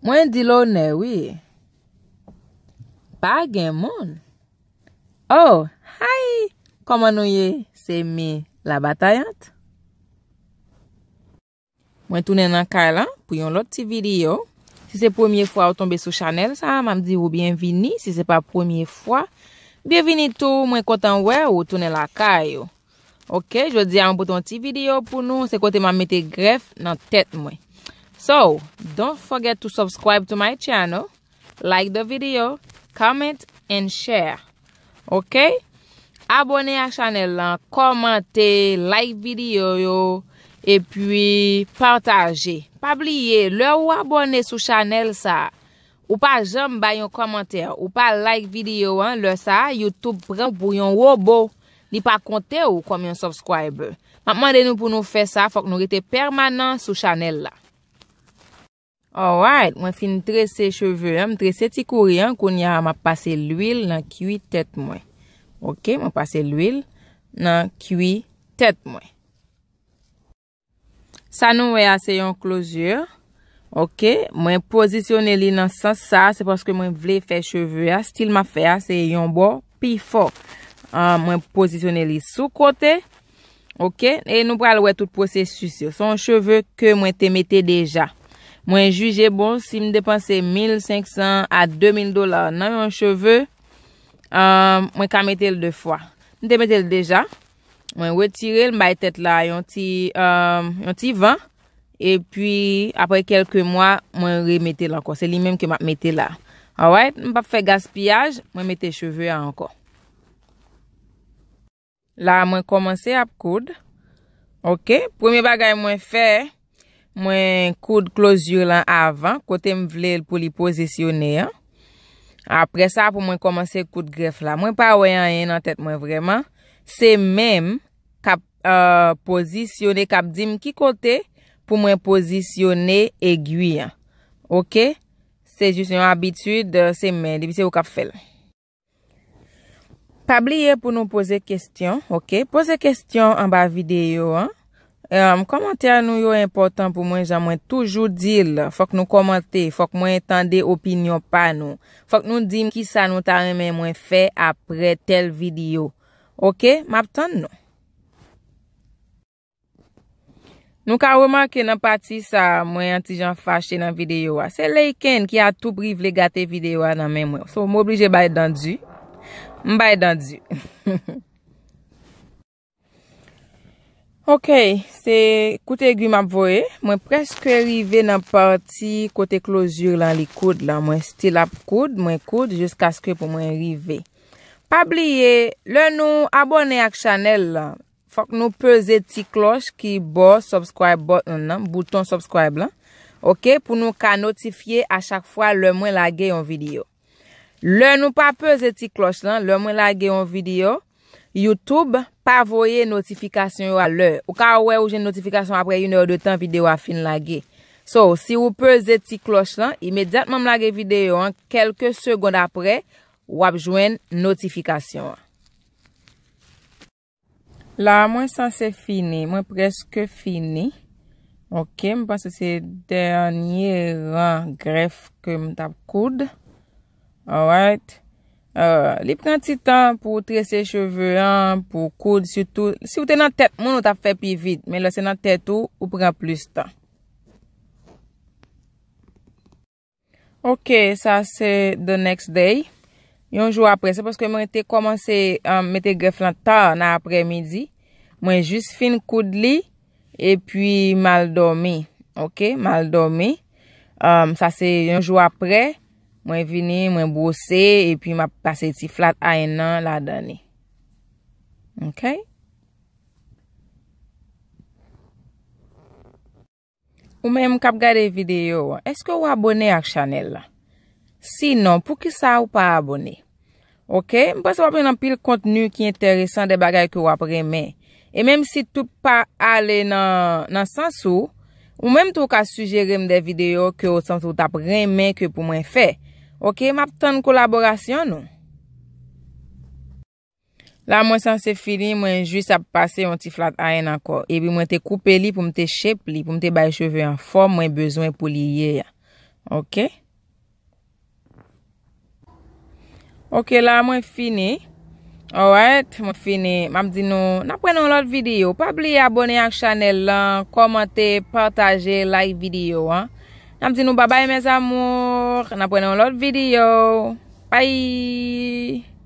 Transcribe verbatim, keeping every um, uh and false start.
Mwen di lonè, wi. Pa gen moun. Oh, hi! Kòman nou ye? Se Mi la batayant. Mwen tounen nan kay la pou yon lòt ti videyo. Si se premye fwa ou tonbe sou chanèl sa a, m ap di ou byenvini. Si se pa premye fwa, byenvini tou. Mwen kontan wè ou tounen lakay ou. Ok, jodi a mwen pote yon ti videyo pou nou. Se kote m ap mete grèf nan tèt mwen. So, don't forget to subscribe to my channel, like the video, comment and share. Ok? Abòne ak chanèl lan, kòmante, like videyo yo, epi pataje. Pa bliye, lè ou abòne sou chanèl sa, ou pa janm bay yon kòmantè, ou pa like videyo an, lè sa, YouTube pran w pou yon wobo. Li pa konte w kòm yon subscriber. M ap mande nou pou nou fè sa, fòk nou rete pèmanan sou chanèl la. Alright, mwen fin trese cheve an, m trese ti kouri an, kounye a m ap pase lwil nan kwi tèt mwen. Ok, mwen pase lwil nan kwi tèt mwen. Sa nou wè a se yon closure. Ok, mwen pozisyone li nan sans sa, se paske mwen vle fè cheve a, stil m ap fè a, se yon bò pi fò. Ah, mwen pozisyone li sou kote. Ok, e nou pral wè tout pwosesis yo. Se yon cheve ke mwen te mete deja. Mwen jije bon, si m depanse mil senk san a de mil dola nan yon cheve, ah, mwen ka mete l de fwa. M te mete l deja. Mwen retire l, m bay tèt la yon ti, ah, yon ti van. Epi, apre kèlke mwa, mwen remete l ankò. Se li menm ke m ap mete la. Alright? M p ap fè gaspiyaj, mwen mete cheve a ankò. La, mwen kòmanse ap koud. Ok, premye bagay mwen fè, mwen koud closure lan avan, kote m vle l pou li pozisyone an. Apre sa, pou mwen kòmanse koud grèf la. Mwen pa wè anyen nan tèt mwen vrèman. Se men m k ap, euh, pozisyone, k ap di m ki kote pou mwen pozisyone egwi an. Ok? Se jis yon abitid, euh, se men, depi se ou k ap fè l. Pa bliye pou nou poze kesyon, ok? Poze kesyon anba videyo an. Em, kòmantè nou yo enpòtan pou mwen, jan mwen toujou di l. Fòk nou kòmante, fòk mwen tande opinyon pa nou. Fòk nou di m kisa nou ta renmen mwen fè apre tèl videyo. Ok? M ap tann nou. Nou ka remake nan pati sa a, mwen yon ti jan fache nan videyo a. Se Leyken ki a tou pri vle gate videyo a nan men mwen. So, m oblije bay dan di. M bay dan di. Ok, se kout egwi m ap voye. Mwen prèske rive nan pati kote closure lan li koud lan. Mwen still ap koud, mwen koud jiskaske pou mwen rive. Pa bliye, lè nou abòne ak chanèl lan, fòk nou peze ti klòch ki bò subscribe button nan, bouton subscribe lan, ok, pou nou ka notifye a chak fwa lè mwen lage yon videyo. Lè nou pa peze ti klòch lan, lè mwen lage yon videyo, YouTube pa voye notifikasyon yo a lè. Ou ka wè ou jwenn notifikasyon apre inè de tan videyo a fin lage. So, si ou peze ti klòch lan, imedyatman m lage videyo an, kèlke segond apre, w ap jwenn notifikasyon an. La, mwen sanse fini. Mwen prèske fini. Ok, m panse se dènye ran grèf ke m t ap koud. Alright. Euh, li pran ti tan pou trese cheve an, pou koud, sitou si w te nan tèt moun, ou t ap fè pi vit. Men lè se nan tèt ou, ou pran plis tan. Ok, sa se the next day. Yon jou apre, se paske mwen te kòmanse, um, mete grèf lan ta nan aprèmidi. Mwen jis fin koud li, epi m al dòmi. Ok, m al dòmi. Um, sa se yon jou apre, mwen vini, mwen bwose, epi m ap pase ti flat iron nan ladan li. Ok? Ou menm k ap gade videyo an, èske w abòne ak chanèl la? Sinon, poukisa ou pa abòne? Ok, m panse w ap jwenn anpil kontni ki enteresan, de bagay ke w ap renmen. E menm si tout pa ale nan, nan sans ou, ou menm tou w ka sijere m de videyo ke w santi w t ap renmen ke pou mwen fè. Ok, m ap tann kolaborasyon nou. La mwen sanse fini, mwen jis ap pase yon ti flat iron ankò. Epi mwen te koupe li pou m te shape li, pou m te bay cheve an fòm mwen bezwen pou li ye a. Ok. Ok, la mwen fini. Alright, mwen fini. M ap di nou, n ap wè nan yon lòt videyo. Pa bliye abone ak chanèl lan, kòmante, pataje, like videyo an. N ap di nou babay mes amours. N ap wè nan yon lòt videyo. Bye!